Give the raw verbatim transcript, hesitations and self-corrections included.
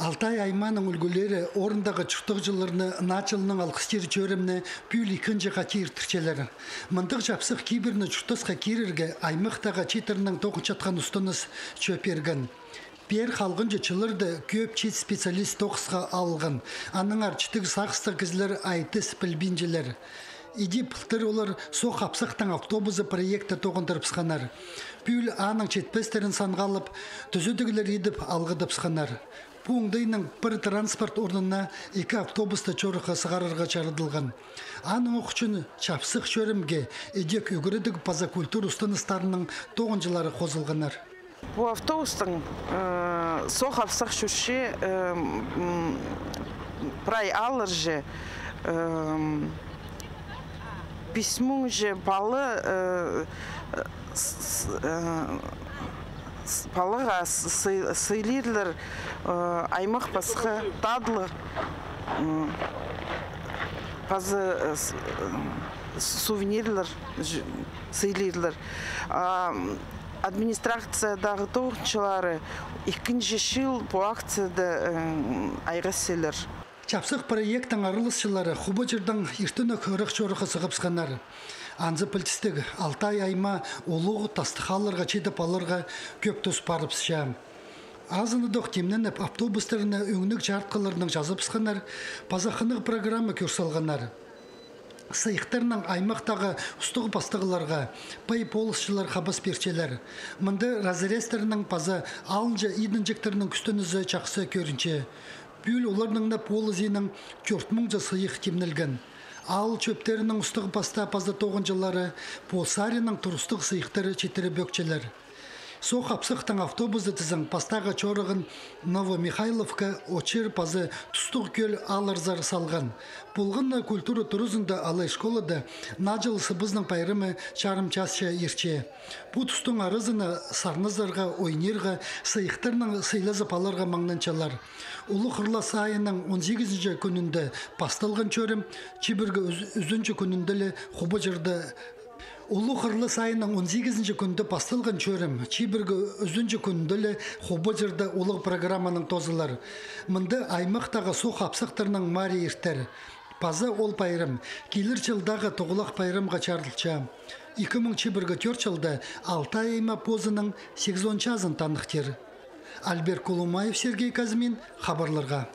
Алтай аймааның ӱлгӱлері орындағы чуртағҷыларны Наа чылның алғыстир чӧріміне пӱӱл ікінҷі хати иртірчелер. Мындағ чапсых кибірні чуртасха кирерге аймахтағы чииттернің тоғынчатхан устанызы чӧп пирген. Пеер халғанҷы чылларда кӧп чиит специалист тоғысха алылған, аннаңар читіг сағыстығ кізілер айтыс пілбинчелер. Иди пылтыр олар «Соох хапсахтың автобузы» проектті тоғындырыбысханнар. Пӱӱл аның читпестерін санға алып, тӱзедіглер идіп алғыдыбысханнар. Пу оңдайнаң пір транспорт орнына ікі автобусты чорыхха сығарарға чарадылған. Аның ох ӱчӱн чапсых чӧрімге идӧк ӱгредіг паза культура устаныстарының тоғынҷылары хозылғаннар. Пу автобустың, э, соох хапсах чӧрче, э, м, прай аалларҷа, э, пис муңҷа пала, э, с-, с-, э, с-, палаға с-, сый-, сыйлирлар, э, аймах пасха татлығ, м, паза, э, с-, э, сувенирлар ж-, сыйлирлар. А, м, администрациядағы тоғынҷылары ікінҷі чыл пу акцияда, э, айғасчалар. Чапсых проекттің араласчылары Хубаҷырдаң иртенек ырах чорыхха сығыбысханнар. Анзы пілдістіг, Алтай аймаа улуғ тастығ аалларға читіп аларға кӧп тус парыбысча. Азынадох тимненіп, автобустарны ӧңніг чарытхыларнаң чазыбысханнар, паза хынығ программа кӧр салғаннар. Сыйыхтарнаң аймахтағы устағ-пастағларға пай полысчылар хабас пирчелер. Мында разрезтернің паза алынҷа идінҷектернің кӱстенізі чахсы кӧрінче. Пӱӱл оларның на полызынаң тӧрт муңҷа сыйых тимнелген. Аал чӧптерінің устағ-пастаа паза тоғынҷылары пу саринаң турыстығ сыйыхтар читіре пӧкчелер. Соох хапсахтың автобузы тізең пастағы чорығын Новомихайловка, Очир паза Тустығ Кӧл аалларзар салған. Полған на культура туразында алай школада Наа чыл сыбызының пайрамы чарым часча иртче. Пу тустың аразына сарназарға, ойнирға, сыйыхтарнаң сыйлазып аларға маңнанчалар. Улуғ Хырлас айының он сигізінҷі кӱнінде пасталған чӧрім чибіргі ӱз-, ӱзінҷі кӱнінде ле Хубаҷырда Улуғ Хырлас айының он сигізінҷі кӱнінде пасталған чӧрім чибіргі ӱзінҷі кӱнінде ле Хубаҷырда улуғ программанаң тоозылар. Мында аймахтағы соох хапсахтарның марии иртер. Паза ол пайрам килер чылдағы Тоғылах пайрамға чарылча. Ікі муң чибіргі тӧрт чылда Алтай аймаа позының сигізон чазын таныхтир. Альберт Кулумаев, Сергей Казьмин, хабарларға.